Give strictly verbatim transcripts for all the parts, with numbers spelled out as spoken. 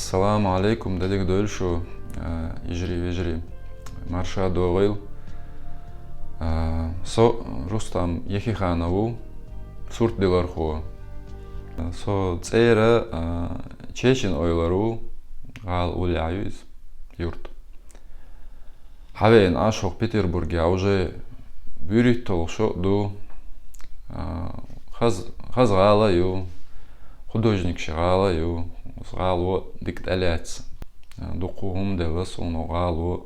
Салам алейкум, деррига дойла шу, а, йижарий, вежарий. Марша догӀийла. А, со Рустам Ехиханов ву, сурт дилархо. Со цӀера, а, Чечен-Эвлара ву, гӀала Уллехь ю иза, юрт. Хьавеана Ӏа шу Петербурге уже вуьрхӀитталгӀа шо ду. А, хаза, хаза гӀала ю, художникаш гӀала ю, гӀала дика тӀалаьцна. А, дукха хӀума делла суна гӀала,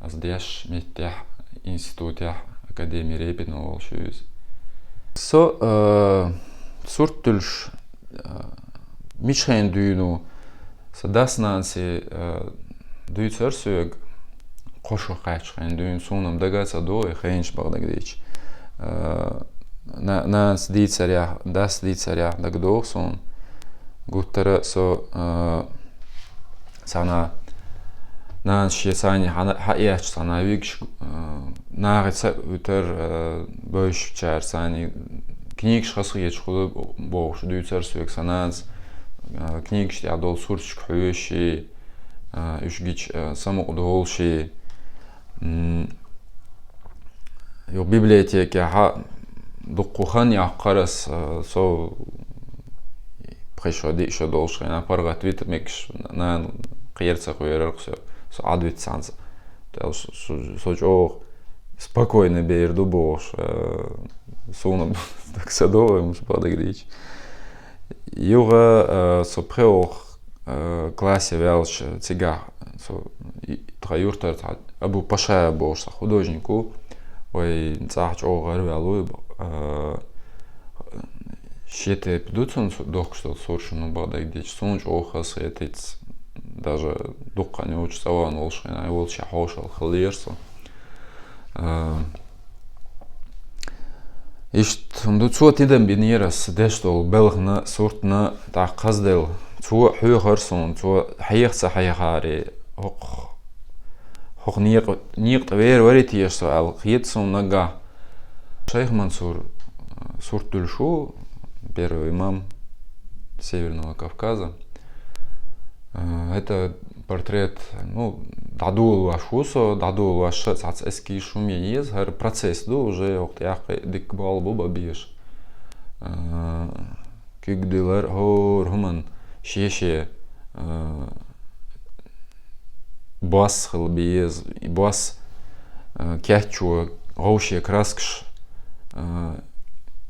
аз деш меттехь, институтехь, академия Репина олуш ю иза. Со, а, сурт дуьллуш, а, мича хенахь дуьйна ву, сан дас-нанас, э, дуьйцура соьга, кхо шо кхаьчча хенахь дуьйна, суна-м дага а ца догӀу, и хенаш бакъдерг дийцича. Э, на-, нанас дийцарехь, дас дийцарехь дагадогӀу суна. Гуттара а со, э, цхьана нанас шен санна хьа-, хьаэцча, цхьана вигаш, э, нахаца а вуьтура, э, бевзачара санна книгаш хазахеташ хуьлу бохуш дуьйцура соьга сан нанас, а, книгаш тӀехь долу сурташка хьоьжуш, а, уьш гича, а, самукъа долуш. М, юха библиотекехь дуккха хан яккхара ас, а, со пхи шо, диъ шо долуш хенахь паргӀат вита мегаш, нана кхера ца кхоьрура со, со Ӏадвита цхьаьна. Со, со, со чӀогӀа спокойный бер ду бохуш, э, суна дага ца догӀу, муш бакъдерг дийцича. Юха, э, со пхоьалгӀа, э, классе ваьлча, цигахь со и-, тхан юьртара цхьа Абу Пашаев бохуш цхьа художник ву, вай цӀахь чӀогӀа гӀараваьлла ву, э, шен тайпа ду цуьнан су-, дохкуш долу сурт, ну, бакъдерг дийцича, суна чӀогӀа хазахетийта, даже дуккха хан йоцуш цӀа ван волуш хенахь, и волчохь хьошалгӀа хиллера со. А, иштта хӀума ду, цо тидам бинера ас деш долу белхана, суртана, тӀаккха хазделла. Цо хьоьхура суна, цо хьеха ца хьехаре, хӀокху, хӀокху некъа, некъа тӀе вер варий теша со аьлла, хета суна наггахь. Шайх Мансур, а, сурт дуьллуш ву, первый имам Северного Кавказа. А, это портрет, ну, дӀадолалуш ву со, дӀадолалуш ша цхьацца эскизаш хӀума еза, хӀара процесс ду, уже хӀокху тӀехь дика болу бу бан безаш. А, куьг дилар, хӀора хӀуманна шен-шен, а, бос хила беза, и бос, а, кечван, вовшийн краскаш, а,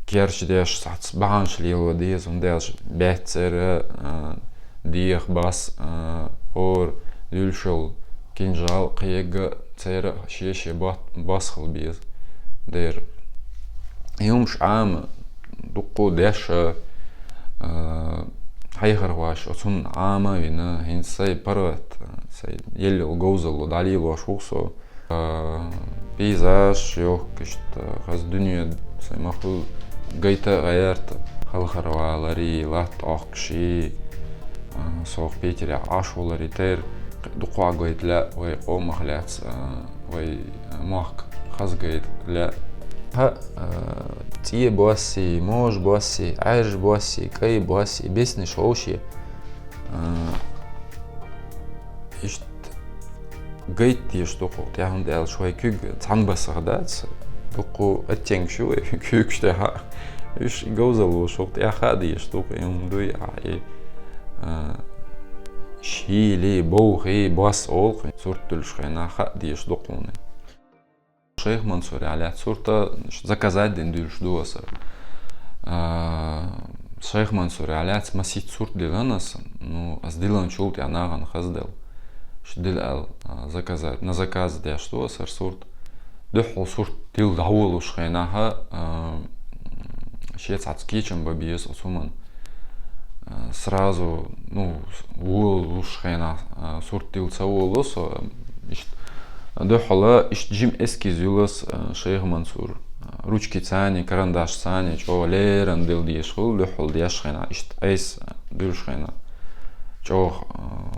керчадеш, цхьацца бахьанаш лело деза, хӀунда аьлча баьццара, а, деха бос, а, хӀора дуьллуш йолу кинжал, кхин егга церан шен-шен бот-, бос хила беза дера. И хӀумаш Ӏама дуккха а деш, а, хьехархоша оцунна Ӏама а вина, хӀинца сайн паргӀат, сайн елла йолу говзалла дӀалелош ву со. А, пейзаж, йохк, иштта, хаза дуьне, сайн махкахь гайта а гӀерта, халхар валарий, латта Ӏохкуший, а, со Питере Ӏаш воларий, тера дукха а гайта лаьа вай къомах лаьцна, а, вай, а, мохк хаза гайта лаьа. Хьа, а, цӀен боссий, можа боссий, Ӏаьржа боссий, кӀайн боссий, беснаш вовшийн. А, иштта гайта дезаш ду кху тӀехь, хӀунда аьлча вай куьг цхьана басах дац, дуккха оттенгаш ю вай куьйгаш тӀехь. Уьш говзаллаш хӀокху тӀехь хаа дезаш ду, и хӀума дуй ахь, и, а, шийли, бовхий, бос олу кхин, сурт дуьллуш хенахь хаа дезаш ду кхунна. Шайх Мансурехь лаьцна сурт заказать дина дуьллуш ду аса. А, Шайх Мансурехь лаьцна масийтта сурт дилан аса, ну, аса диланчул тӀехь нахана хазделла. Шу дила аьлла, а, заказать, на заказ деш ду аса сурт. Дуьххьал сурт дила дӀаволалуш хенахь, а, шен цхьацца кечам бан беза оцу хӀуманна. А, сразу, ну, волалуш хенахь, а, сурт дила ца волу со, иштта дуьххьала иштта жима эскиз юллу аса, а, Шайх Мансур, а, ручкица а, карандашца а чӀогӀа леррина дила дезаш хуьлу, дуьххьала деш хенахь, иштта айса дуьллуш хенахь. ЧӀогӀа, а,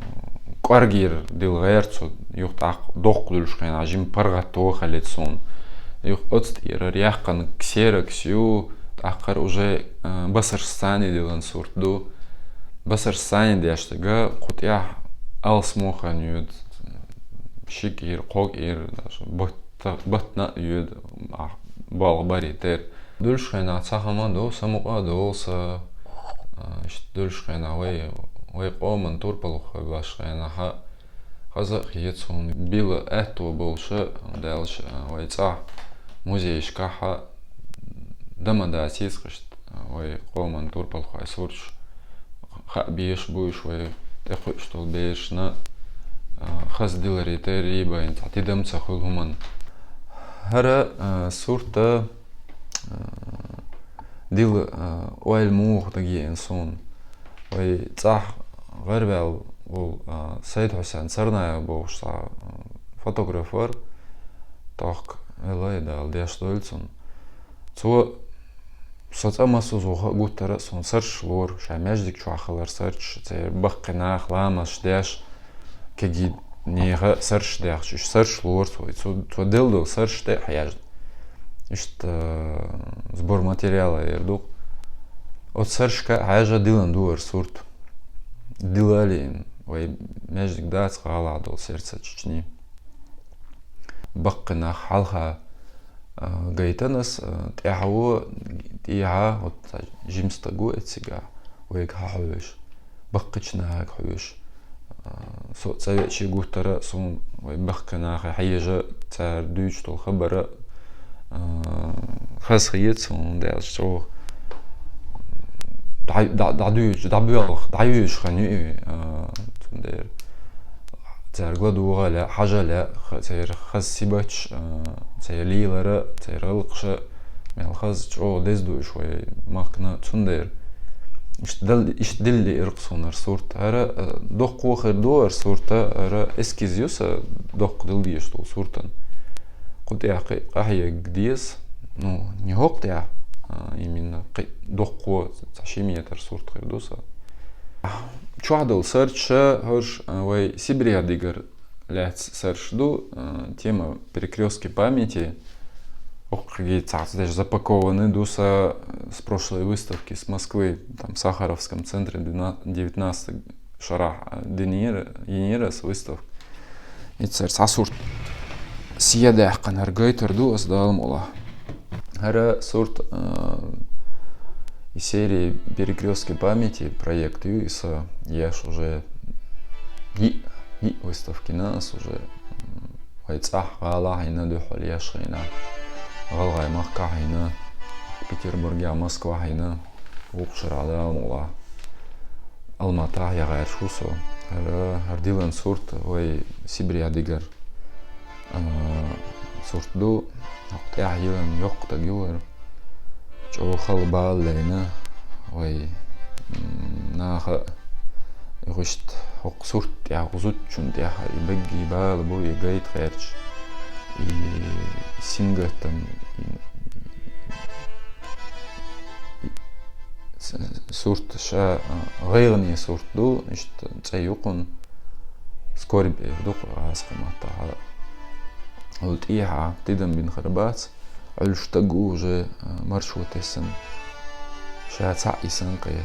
кӀоргера дила гӀерта со, юха тӀаккха доккха дуьллуш хенахь, жима паргӀат тоха хилийта суна. Юха оцу тӀера яьккхина ксерокс ю, тӀаккха уже, а, басаршца а дилан сурт ду. Басар сани деш дага, кху тӀехь алсмо хан йода, ши кӀира, кхо кӀира, даже батта-, баттана а йода, а, болх баре тера. Дуьллуш хенахь цхьа хӀума ду, самукъа а долу са, а, иштта дуьллуш хенахь вай, вай къоман турпалхой баш хенахь, хаза а хета суна, билла аьтто болуша, Делаш, а, вай цӀахь музейшкахь а, дан ма дац иза иштта, а, вай къоман турпалхой сурташ хаа безаш бу уьш вай тӀекхуьуш долу берашна, а, хаза диларе тера бен цхьа тидам ца хуьлу хӀуманна. ХӀара, а, сурт а, дилла, а, ойла муха дагеана суна. Вай цӀахь гӀарваьлла волу, а, Сайд-Хьусен Царнаев бохуш цхьа, а, фотограф вара, тохка, Элай Дала деш дойла цунна. Цо со цӀа массо а зуха а гуттара а суна сарш лора, ша маьждиг чохь хилар сарч, церан баккхий нах ламазаш деш, кегий нехан сарш дехча, уьш сарш лора цо. Цо, цо делла долу сарш тӀе а хьежна. Иштта, э, сбор материала эр ду. Оцу саршка а хьежа дилан ду ара сурт. Дила а лиъна, вай маьждиг дац гӀалахь долу сердца Чечни. Баккхий нах хьалха, а, гайтанас, а, тӀаьхьо, тӀехьа, вот, жима стаг ву эцигахь, вайга хьахьоьжуш, баккхийчу нахага хьоьжуш. А, со а цӀа веача гуттара а суна вай баккхий нахе хьежа, цара дуьйцуш долу хабар а, а, хаза хета суна, Делаш чӀогӀа дӀа-, дӀа-, дӀадуьйцуш, дӀабоьлху, дӀайоьжуш хан ю и, а, цундела. Цаьрга ладогӀа лаьа, хьажа лаьа, ха-, церан хаза сибаташ, а, церан лелара, церан гӀиллакхаша, мел хаза чӀогӀа деза ду уьш вай махкана, цундела. Иштта дал-, иштта дилла лиира-кх суна ара сурт. ХӀара, а, доккхо хир ду ара сурта, хӀара эскиз ю сан доккха дилла дезаш долу суртан. Кху тӀехь кхин къахьега деза, ну, не хӀокху тӀехь, а, именно кхин доккхо, цхьа ши метр сурт хир ду сан. Чохь долу сарчаша хӀорш, а, вай Сибрех дигар лаьцна сарш ду, а, тема «Перекрёстки памяти». ХӀокхуьнга цхьацца деш запакованы ду сан с прошлой выставки с Москвы, там, в Сахаровском центре девятнадцатый шарахь, а, динера, йинера ас выставка. Иццара цхьа сурт схьадаьккхина, хӀара гайтар ду ас, Дала мукъ лахь. ХӀара сурт, а, из серии «Перекрёстки памяти» проект ю, и сан еш уже йиъ, йиъ выставка йина ас уже, м, вай цӀахь, гӀалахь йина, дуьххьал еш хилла, ГӀалгӀай махкахь йина, Петербургехь, Москвахь йина, вукху шарахь, Дала мукъ лахь, Алматахь яхьарш ву со. ХӀара, хӀара дилан сурт вай Сибрех дигар, а, сурт ду, хӀокху тӀехь йилан йоккха стаг ю хӀара. ЧӀогӀа хала бала лайна вай, м, наха а, и гӀуьшта хӀокху сурт тӀехь, зудчун тӀехь, и беггий бала бу, и гайта гӀерташ, и сингаттам, и, и с-, сурт ша, а, гӀайгӀане сурт ду, иштта цӀе ю кхуьнан, скорбь эр ду кху гӀазкхийн маттахь. ХӀул тӀехьа тидам бина хир бац, Ӏуьллуш стаг ву уже, а, маршо тесна. Ша цхьаъ йисна кхе.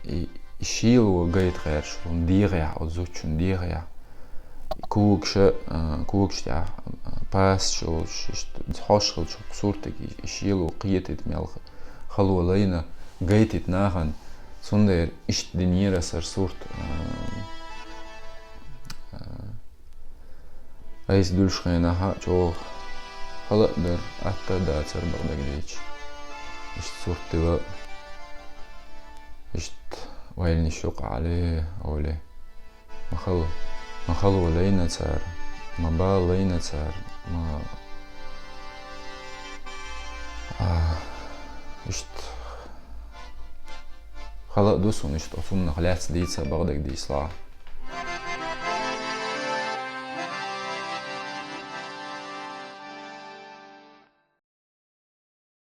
И, и шело гайта гӀерташ, хӀун дегӀехь, оцу зудчун дегӀехь. Когаш а, а, когаш тӀехь, а, пасаш йолуш, иштта хьош хилча хӀокху суртиг и, и шело кхетийта мел хало лайна, гайтийта нахана. Цундела иштта динера ас хӀара сурт, а, а, Айса дуьллуш хенахь а чӀогӀа хала а дара, атта а дацара бакъдерг дийцича. Иштта сурт дила, иштта ойланаш юкъахь ле, оле. Ма хала, ма хало лайна цара, ма бала лайна цара, ма, а, иштта хала а ду суна иштта оцу хӀуманах лаьцна дийца бакъдерг дийцалахь.